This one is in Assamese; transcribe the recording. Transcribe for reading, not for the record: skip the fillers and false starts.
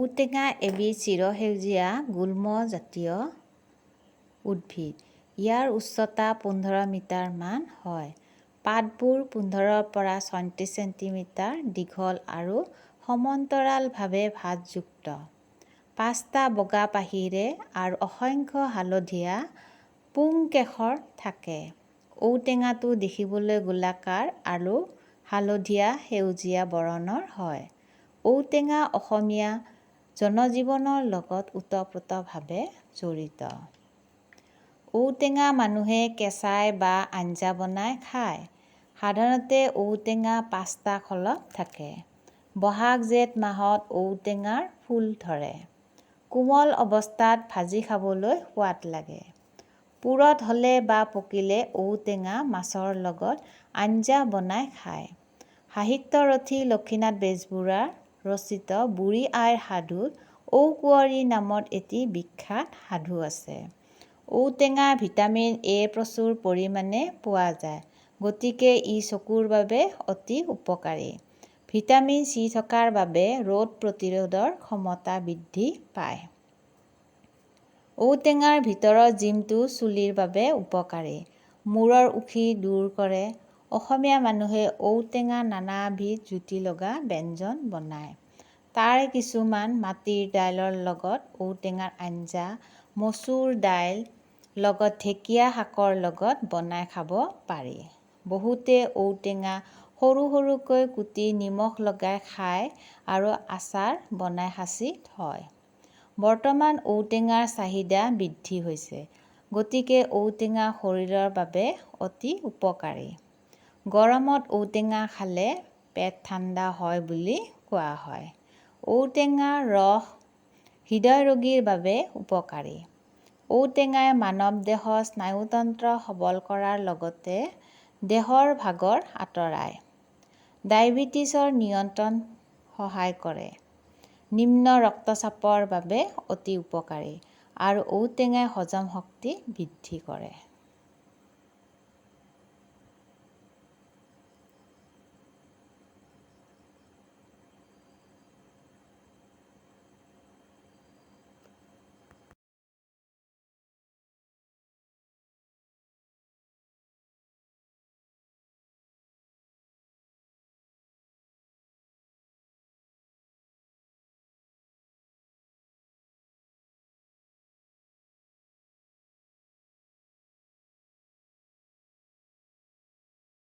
ঔটেঙা এবিধ চিৰসেউজীয়া গুল্মজাতীয় উদ্ভিদ। ইয়াৰ উচ্চতা 15 মিটাৰমান হয়। পাতবোৰ 15ৰ পৰা 36 চেণ্টিমিটাৰ দীঘল আৰু সমান্তৰালভাৱে ভাঁজযুক্ত। পাঁচটা বগা পাহিৰে আৰু অসংখ্য হালধীয়া পুংকেশৰ থাকে। ঔটেঙাটো দেখিবলৈ গোলাকাৰ আৰু হালধীয়া সেউজীয়া বৰণৰ হয়। ঔটেঙা অসমীয়া জনজীৱনৰ লগত ওতঃপ্ৰোতভাৱে জড়িত। ঔটেঙা মানুহে কেঁচাই বা আঞ্জা বনাই খায়। সাধাৰণতে ঔটেঙা পাঁচটা খলপ থাকে। বহাগ জেঠ মাহত ঔটেঙাৰ ফুল ধৰে। কোমল অৱস্থাত ভাজি খাবলৈ সোৱাদ লাগে। পুৰঠ হ'লে বা পকিলে ঔটেঙা মাছৰ লগত আঞ্জা বনাই খায়। সাহিত্যৰথী লক্ষ্মীনাথ বেজবৰুৱাৰ ৰচিত বুঢ়ী আইৰ সাধুত ঔ-কুঁৱৰী নামৰ এটি বিখ্যাত সাধু আছে। ঔটেঙা ভিটামিন এ প্ৰচুৰ পৰিমাণে পোৱা যায়। গতিকে ই চকুৰ বাবে অতি উপকাৰী। ভিটামিন চি থকাৰ বাবে ৰোগ প্ৰতিৰোধৰ ক্ষমতা বৃদ্ধি পায়। ঔটেঙাৰ ভিতৰৰ জিমটো চুলিৰ বাবে উপকাৰী। মূৰৰ উফি দূৰ কৰে। অসমীয়া মানুহে ঔটেঙা নানাবিধ জুতি লগা ব্যঞ্জন বনায়। তাৰে কিছুমান মাটিৰ দাইলৰ লগত ঔটেঙাৰ আঞ্জা, মচুৰ দাইল লগত ঢেকীয়া শাকৰ লগত বনাই খাব পাৰি। বহুতে ঔটেঙা সৰু সৰুকৈ কুটি নিমখ লগাই খায় আৰু আচাৰ বনাই সাঁচি থয়। বৰ্তমান ঔটেঙাৰ চাহিদা বৃদ্ধি হৈছে। গতিকে ঔটেঙা শৰীৰৰ বাবে অতি উপকাৰী। গৰমত ঔটেঙা খালে পেট ঠাণ্ডা হয় বুলি কোৱা হয়। ঔটেঙাৰ ৰস হৃদয়ৰোগীৰ বাবে উপকাৰী। ঔটেঙাই মানৱ দেহৰ স্নায়ুতন্ত্ৰ সবল কৰাৰ লগতে দেহৰ ভাগৰ আঁতৰায়। ডায়েবেটিছৰ নিয়ন্ত্ৰণ সহায় কৰে। নিম্ন ৰক্তচাপৰ বাবে অতি উপকাৰী আৰু ঔটেঙাই হজম শক্তি বৃদ্ধি কৰে।